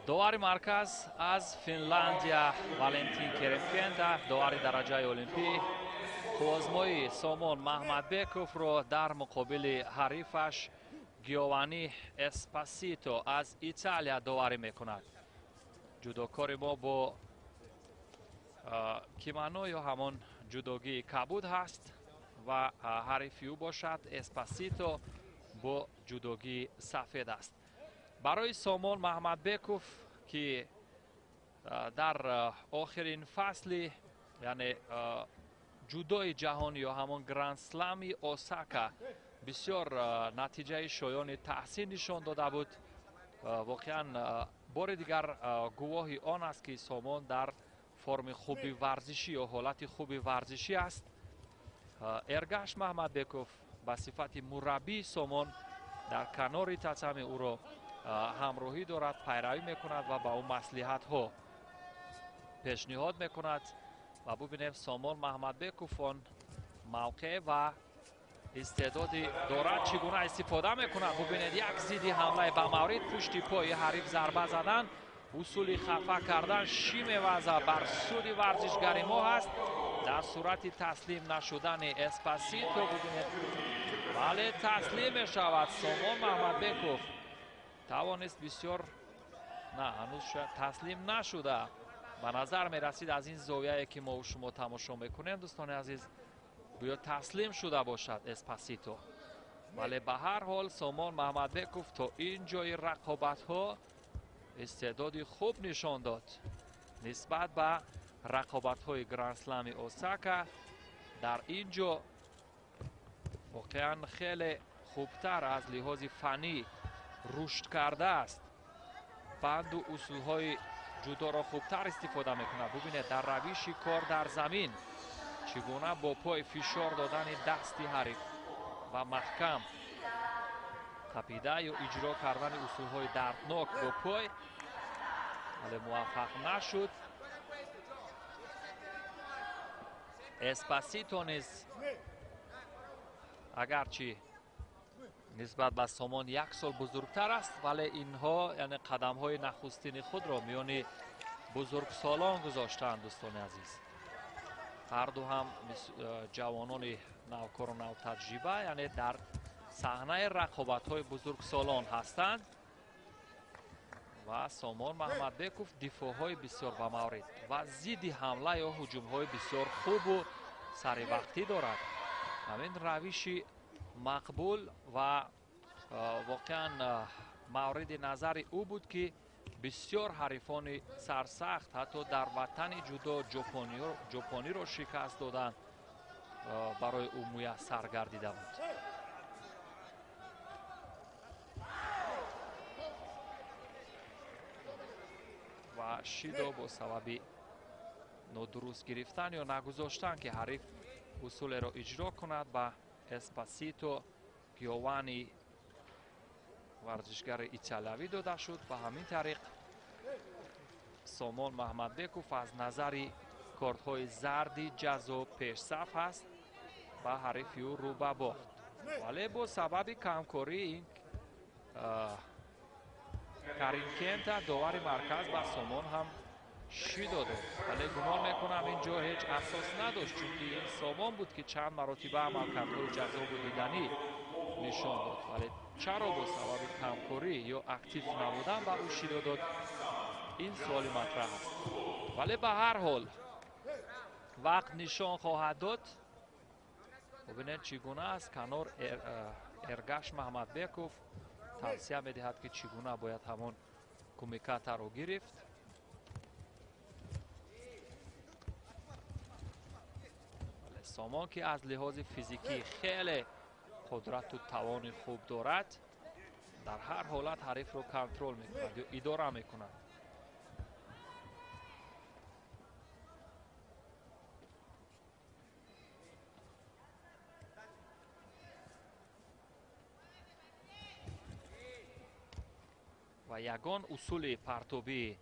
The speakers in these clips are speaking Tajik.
Довари марказ аз Финляндия Валентин Керемкента, довари дараҷаи олимпӣ, қуввозмои Сомон Маҳмадбековро дар муқобили ҳарифаш Гиовани Эспасито аз Италия доварӣ мекунад. Ҷудокори мо бо кимано ё ҳамон ҷудогии кабуд ҳаст ва ҳарифи ӯ бошад Эспасито бо ҷудогии сафед аст. Барои Сомон Маҳмадбеков, ки дар охирин фасли, яъне ҷудои ҷаҳон ё ҳамон гранд-слами Осака бисёр натиҷаи шоёни таҳсин нишон дода буд, воқеан бори дигар гувоҳи он аст, ки Сомон дар форми хуби варзишӣ ё ҳолати хуби варзишӣ аст. Эргаш Маҳмадбеков ба сифати мураббии Сомон дар канори татами ӯро ҳамроҳӣ дорад, пайравӣ мекунад ва ба ӯ маслиҳатҳо пешниҳод мекунад. Ва бубинем Сомон Маҳмадбеков он мавқеъ ва истеъдоди дорад, чӣ гуна истифода мекунад. Бубинед, як зидди ҳамлаи ба маврид, пушти пои ҳариф зарба задан, усули хафа кардан ши меваза бар суди варзишгари мо ҳаст. Дар сурати таслим нашудани Эспасито, бубинед, бале, таслим мешавад. Сомон Маҳмадбеков тавонист бисёр, на, ҳанӯз таслим нашуда. Ба назар мерасид аз ин зовияе ки мо шумо тамошо мекунем, дӯстони азиз, гӯё таслим шуда бошад Эспасито. Вале ба ҳар ҳол Сомон Маҳмадбеков то ин ҷои рақобатҳо истеъдоди хуб нишон дод. Нисбат ба рақобатҳои гранд-слами Осака дар ин ҷо воқеан хеле хубтар аз лиҳози фаннӣ рушд кардааст. Банду усулҳои ҷудоро хубтар истифода мекунад. Бубинед, дар равиши кор дар замин чӣ гуна бо пой фишор додани дасти ҳариф ва маҳкам тапида ё иҷро кардани усулҳои дарднок бо пой, вале муваффақ нашуд. Эспасито низ агарчи нисбат ба Сомон як сол бузургтар аст, вале инҳо яъне қадамҳои нахустини худро миёни бузургсолон гузоштаанд. Дӯстони азиз, ҳарду ҳам ҷавонони навкору навтаҷриба, яъне дар саҳнаи рақобатҳои бузургсолон ҳастанд. Ва Сомон Маҳмадбеков дифоъҳои бисёр ба маврид ва зидди ҳамла ё ҳуҷумҳои бисёр хубу саривақтӣ дорад. Ҳамин равиши мақбул ва воқеан мавриди назари ӯ буд, ки бисёр ҳарифони сарсахт ҳатто дар ватани ҷудо ҷопониро шикаст доданд, барои ӯ муяссар гардида буд. Ва шидо бо сабаби нодуруст гирифтан ё нагузоштан, ки ҳариф усулеро иҷро кунад, ба Эспасито Гиовани варзишгари италиявӣ дода шуд. Ба ҳамин тариқ Сомон Маҳмадбеков аз назари кортҳои зарди ҷазо пешсаф ҳаст ва ҳарифи ӯ рӯ ба бохт. Вале бо сабаби камкории ин Каринкента, довари марказ ба Сомон ҳам шидо дод. Вале гумон мекунам ин ҷо ҳеҷ асос надошт, чунки ин Сомон буд, ки чанд маротиба амалкардҳои ҷазобу диданӣ нишон дод. Вале чаро бо сабаби камкорӣ ё актив набудан ба ӯ шидо дод, ин суоли матраҳ аст. Вале ба ҳар ҳол вақт нишон хоҳад дод. Бубинед, чӣ гуна аст канор Эргаш Маҳмадбеков тавсия медиҳад, ки чӣ гуна бояд ҳамон кумикатаро гирифт. Сомон, ки аз лиҳози физикӣ хеле қудрату тавони хуб дорад, дар ҳар ҳолат ҳарифро контрол мекунад ё идора мекунад. Ва ягон усули партобии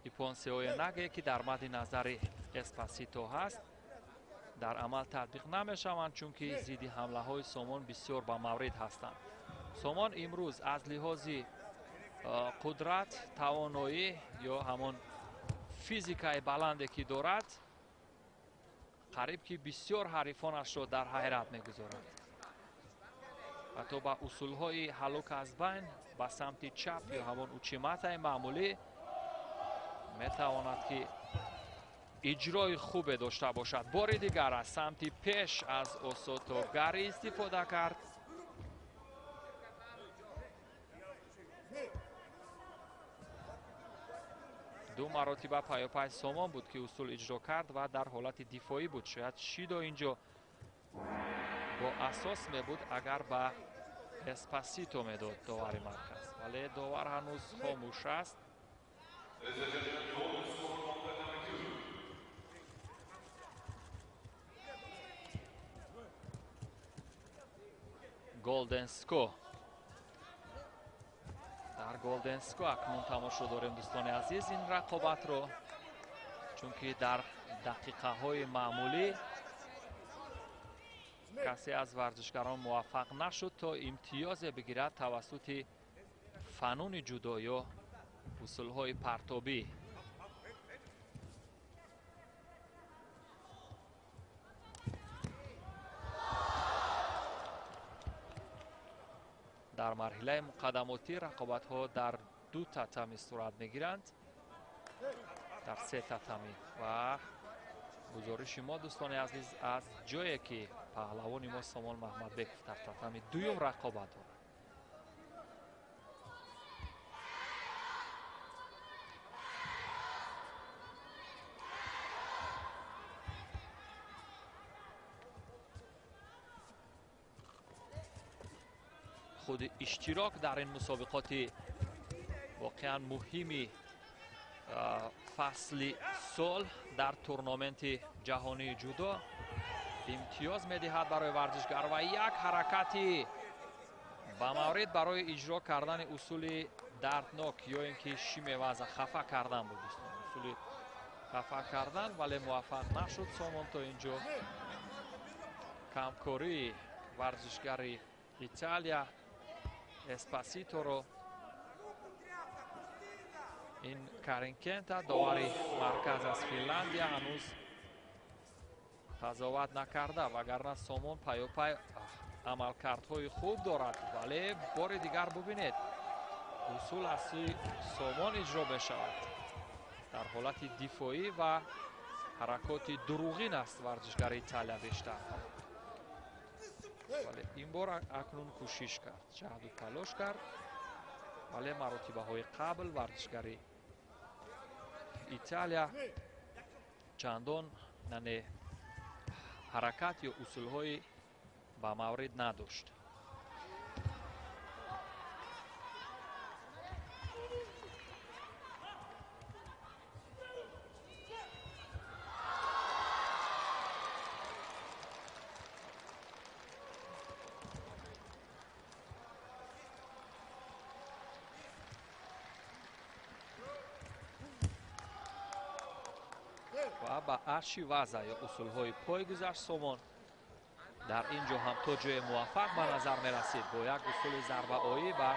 иппонсеоенаге, ки дар мадди назари Эспасито ҳаст, дар амал татбиқ намешаванд, чунки зидди ҳамлаҳои Сомон бисёр ба маврид ҳастанд. Сомон имрӯз аз лиҳози Қудрат, тавоноӣ ё ҳамон физикаи баланде ки дорад, қариб ки бисёр ҳарифонашро дар ҳайрат мегузорад. Ҳатто ба усулҳои ҳалок аз байн ба самти чап ё ҳамон учиматаи маъмулӣ метавонад ки иҷрои хубе дошта бошад. Бори дигар аз самти пеш аз осотогари истифода кард. Ду маротиба паёпай Сомон буд ки усул иҷро кард ва дар ҳолати дифоӣ буд. Шояд Шидо инҷо бо асос мебуд, агар ба Эспасито медод довари марказ, вале довар ҳанӯз хомӯш аст. Голден Ско. Дар Голден Ско акнун тамошо дорем, дӯстони азиз, ин рақобатро, чунки дар дақиқаҳои маъмулӣ касе аз варзишгарон муваффақ нашуд то имтиёзе бигирад тавассути фануни ҷудо ё усулҳои партобӣ. Дар марҳилаи муқаддамотӣ рақобатҳо дар ду татами сурат мегиранд, дар се татами. Ва гузориши мо, дӯстони азиз, аз ҷое ки паҳлавони мо Сомон Маҳмадбеков дар татами дуюм рақобат дорад. Худи иштирок дар ин мусобиқоти воқеан муҳими фасли сол дар турнаменти ҷаҳонии ҷудо имтиёз медиҳад барои варзишгар ва як ҳаракати ба маврид барои иҷро кардани усули дарднок ё ин ки шимеваза хафа кардан буд, дӯстон. Усули хафа кардан, вале муваффақ нашуд Сомон то инҷо. Камкории варзишгари Италия Эспаситоро ин Карин Кента, довари марказ аз Финландия, ҳанӯз қазоват накарда, вагарна Сомон паёпай амалкардҳои хуб дорад, вале бори дигар бубинед, усул аз сӯи Сомон иҷро мешавад. Дар ҳолати дифоӣ ва ҳаракоти дурӯғин аст варзишгари Италия бештар, вале ин бор акнун кӯшиш кард, ҷаҳду талош кард, вале маротибаҳои қабл варзишгари Италия чандон яъне ҳаракат ё усулҳои ба маврид надошт. Ва ба арши ваза ё усулҳои пой гузашт Сомон. Дар ин ҷо ҳам то ҷое муваффақ ба назар мерасид бо як усули зарбаоӣ ба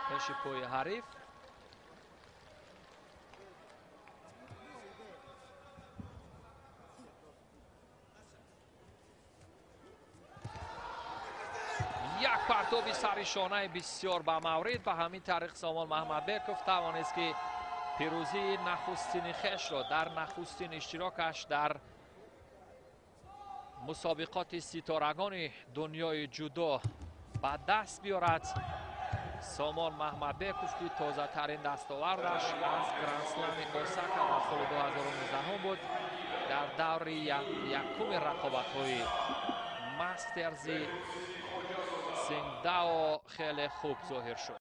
пеши пои ҳариф. Як партоби сари шонаи бисёр ба маврид. Ба ҳамин тариқ Сомон Маҳмадбеков тавонист ки пирӯзии нахустини хешро дар нахустин иштирокаш дар мусобиқоти ситорагони дунёи ҷудо ба даст биёрад. Сомон Маҳмадбеков ки тозатарин дастовардаш аз Грандслами Осака дар соли 2019 буд, дар даври якуми рақобатҳои мастерзи Синдао хеле хуб зоҳир шуд.